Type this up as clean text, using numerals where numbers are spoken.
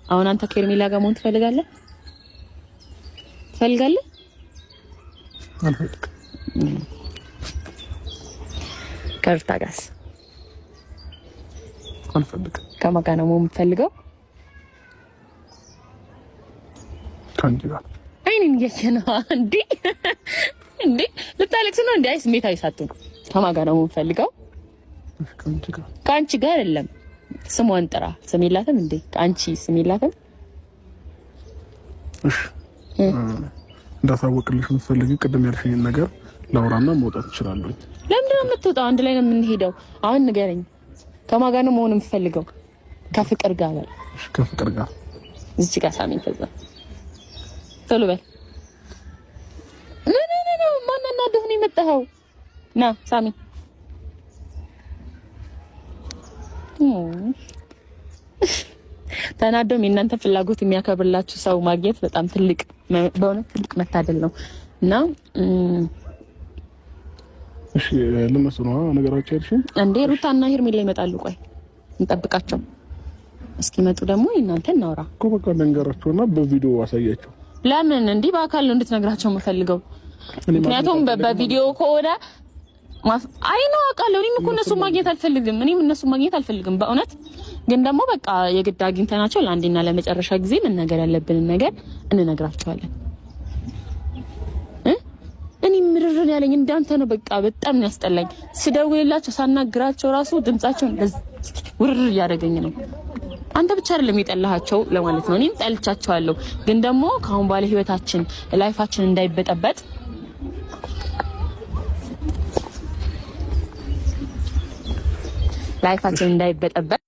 አሁን አንተ ከሄርሜላ ጋር መሆን ትፈልጋለህ? ትፈልጋለህ? አልፈልግም። ከሩታ ጋርስ? አልፈልግም። ከማን ጋር ነው መሆን የምትፈልገው? ከአንቺ ጋር። አይኔን እያየህ ነው እንዴ? እንዴ ልታለቅስ ነው እንዴ? አይ ስሜታዊ ሳትሆን ከማን ጋር ነው የምፈልገው? ከአንቺ ጋር። ከአንቺ ጋር አይደለም። ስሟን ጥራ። ስም የላትም እንዴ? ከአንቺ ስም የላትም? እሺ እንዳሳወቅልሽ የምትፈልጊው ቅድም ያልሽኝን ነገር ላውራና መውጣት እችላለሁ። ለምንድን ነው የምትወጣው? አንድ ላይ ነው የምንሄደው። አሁን ንገረኝ፣ ከማን ጋር ነው መሆን የምትፈልገው? ከፍቅር ጋር በል። እሺ ከፍቅር ጋር። እዚህ ጋር ሳሚን፣ ከዛ ቶሎ በል። No, no, no, no። ማን አናደህ ነው የመጣኸው? ና ሳሚ። ተናዶም የእናንተ ፍላጎት የሚያከብርላችሁ ሰው ማግኘት በጣም ትልቅ፣ በእውነት ትልቅ መታደል ነው እና እሺ ለነሱ ነው ነገራቸው ያልሽኝ? እንዴ ሩታና ሄርሜላ ይመጣሉ። ቆይ እንጠብቃቸው እስኪመጡ ደግሞ እናንተ እናውራ እኮ። በቃ ልንገራቸውና በቪዲዮ አሳያቸው። ለምን? እንዲህ በአካል ነው እንድትነግራቸው የምፈልገው። ምክንያቱም በቪዲዮ ከሆነ አይ ነው አውቃለሁ። እኔም እኮ እነሱን ማግኘት አልፈልግም። እኔም እነሱን ማግኘት አልፈልግም በእውነት። ግን ደግሞ በቃ የግድ አግኝተናቸው ለአንዴና ለመጨረሻ ጊዜ መናገር ያለብንን ነገር እንነግራቸዋለን። እኔ ምርርን ያለኝ እንዳንተ ነው። በቃ በጣም ነው ያስጠላኝ። ስደውልላቸው ሳናግራቸው ራሱ ድምጻቸውን ውርር እያደረገኝ ነው። አንተ ብቻ አይደለም የጠላሃቸው ለማለት ነው። እኔም ጠልቻቸዋለሁ። ግን ደግሞ ከአሁን በኋላ ህይወታችን life ኣችን እንዳይበጠበጥ፣ life ኣችን እንዳይበጠበጥ።